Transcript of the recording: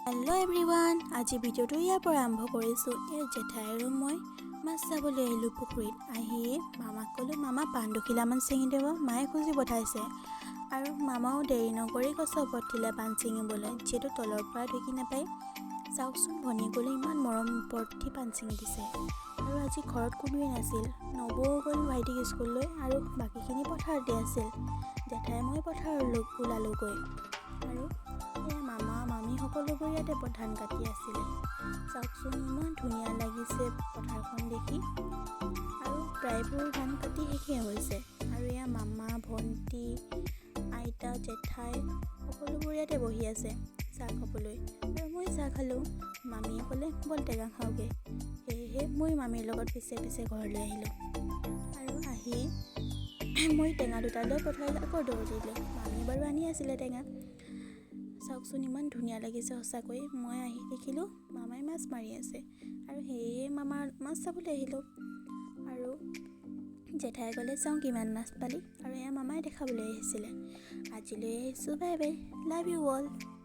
Hello' everyone, আজি ভিডিঅ'টো ইয়াৰ পৰা আৰম্ভ কৰিছোঁ। এই জেঠাই আৰু মই মাছ চাবলৈ আহিলোঁ পুখুৰীত। আহি মামাক ক'লোঁ, "মামা, পাণ দুখিলামান ছিঙি দিব, মায়ে খুজি পঠাইছে।" আৰু মামাও দেৰি নকৰি গছৰ ওপৰত উঠিলে পাণ ছিঙিবলৈ, যিহেতু তলৰ পৰা ঢুকি নাপায়। চাওকচোন, ভনীয়েকলৈ ইমান মৰম, ওপৰত উঠি পাণ ছিঙি দিছে। আৰু আজি ঘৰত কোনোৱেই নাছিল। নবৌ গ'ল ভাইটিক স্কুললৈ আৰু বাকীখিনি পথাৰতে আছিল। জেঠাই মই পথাৰলৈ ওলালোগৈ আৰু এয়া মামা মামী সকলোবোৰ ইয়াতে ধান কাটি আছিলে। চাওকচোন, ইমান ধুনীয়া লাগিছে পথাৰখন দেখি। আৰু প্ৰায়বোৰ ধান কাটি শেষেই হৈছে। আৰু এয়া মামা, ভণ্টি, আইতা, জেঠাই সকলোবোৰ ইয়াতে বহি আছে চাহ খাবলৈ। আৰু মই চাহ খালোঁ। মামীয়ে ক'লে, "ব'ল, টেঙা খাওঁগৈ।" সেয়েহে মই মামীৰ লগত পিছে পিছে ঘৰলৈ আহিলোঁ। আৰু আহি মই টেঙা দুটা লৈ পথাৰলৈ আকৌ দৌৰ দিলোঁ। মামীয়ে বাৰু আনি আছিলে টেঙা। চাওকচোন, ইমান ধুনীয়া লাগিছে সঁচাকৈ। মই আহি দেখিলোঁ মামাই মাছ মাৰি আছে আৰু সেয়ে মামাৰ মাছ চাবলৈ আহিলোঁ। আৰু জেঠাই ক'লে, "চাওঁ কিমান মাছ পালি?" আৰু এয়া মামাই দেখাবলৈ আহিছিলে। আজিলৈ আহিছোঁ, bye bye, love you all.